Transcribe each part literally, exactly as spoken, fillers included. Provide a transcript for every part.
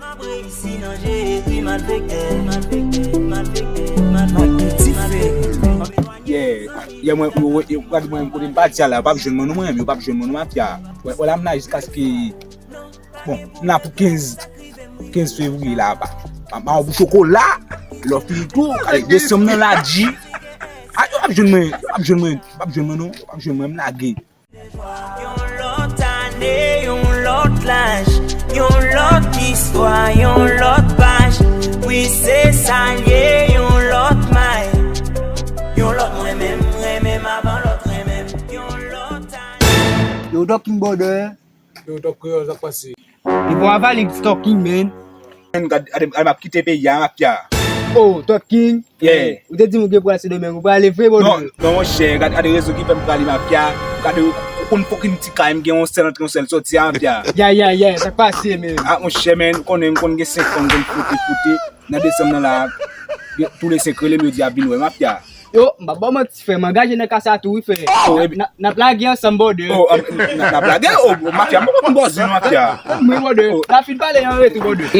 Ap reyisi nan jere malfektè, malfektè, malfektè, malfektè, malfektè. Yeah, yeah, mwen, yo, yo, yo, gade mwen, kote m pati a la, yo p ap jwenn mwen non, mwen, yo p ap jwenn mwen non, mafya. Wè, wè la m la jiskaske, bon, m la pou kenz, kenz fevriye la, pa, pa, pa yon bout chokola, lè w fini tou, kale desanm nan la, G. A, yo p ap jwenn mwen, yo p ap jwenn mwen, yo p ap jwenn mwen non, yo p ap jwenn mwen, m lage. Yon lòt ane, yon lòt laj, yon lòt istwa, yon lòt paj. Wi, se sa l ye, yon lòt may. Yon lòt mwen menm, renmen m avan lòt renmen m. Yon lòt ane. Yo, Dòk King Brother. Yo, Dòk Kreyòl, sa k pase? Li bon avali Dòk King, man. Gad, gade, gade, m ap kite peyi a, mafya. Oh, Dòk King. Yeah. Ou te di m ou gen pou al Sendomeng, ou prale vre, brother? Non, non, monchè, gade, gade rezon ki fè m prale, mafya. Gade, ou konn fucking ti kay, m gen yon sèl antre, yon sèl sòti, a, mafya. Yeah, yeah, yeah, sa k pase, man? A, monchè, man, ou konnen, m konn gen senk fwa, m konn fwote, fwote. Nan desanm nan la, gen, tou le senk rele m, yo di ap vin wè, mafya. Yo, m pa ba w manti, frè, m angaje nan ka sa tou, wi, frè. Oh, n ap, n ap lage ansanm, brother. Oh, n ap lage, oh, mafya, m pa konn bòz, non, mafya. Mwen, brother. N ap fin pale an retou, brother.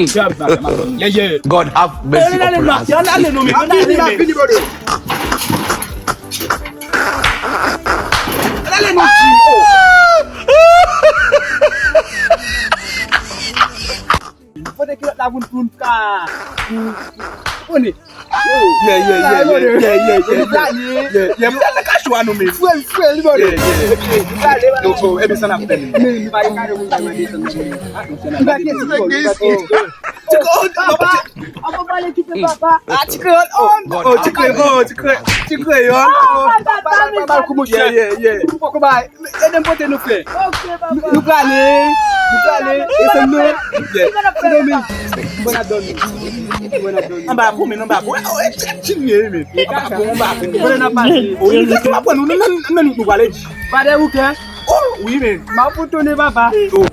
Yeah, yeah. God have mercy upon us. Ann ale, ann ale, non, men, ann ale, men. Vini, brother. Ann ale, non, ti, oh. Pote kilòt la pou n, pou n ka, pou, pou, pou n. Yeah, yeah, yeah, yeah, yeah, yeah, yeah. Li prale. Yeah, yeah, m prale nan kachou a nou menm. Frè l, frè l, brother. Yeah, yeah. Li prale, brother. Oh, oh, ebyen sa n ap fè menm. Men, li pa gen kado pou l ta mande sa, men. Li pa gen ti kòb, li pa gen ti kòb. Ti kòb, oh, papa. An pa pale kite papa. Ah, ti kreyòl, oh, oh, ti kreyòl, oh, ti kreyòl, ti kreyòl, oh. Papa, papa, papa, papa, kòman, yeah, yeah, yeah. Poko bay. Ede m pote nou, frè. Ok, papa. Nou prale, nou prale. E se nou. Yeah. Sendomeng. Mwen ap dòmi. Mwen ap dòmi. Anba pou, men anba pou. Oh, e tchèp ti liye, men. Anba pou, anba pou. Mwen ap pase. Oh, nou, nou, nou, nou, nou prale. Pa de ou kè? Oh, wi, men. M ap retounen, papa. Oh.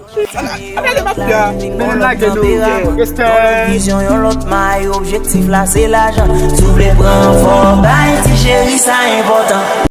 Anba de mafya. Men nou lage nou. Respè. Vizyon yon lòt may, objektif la se lajan. Si w vle pran fò, bay ti cheri sa enpòtan.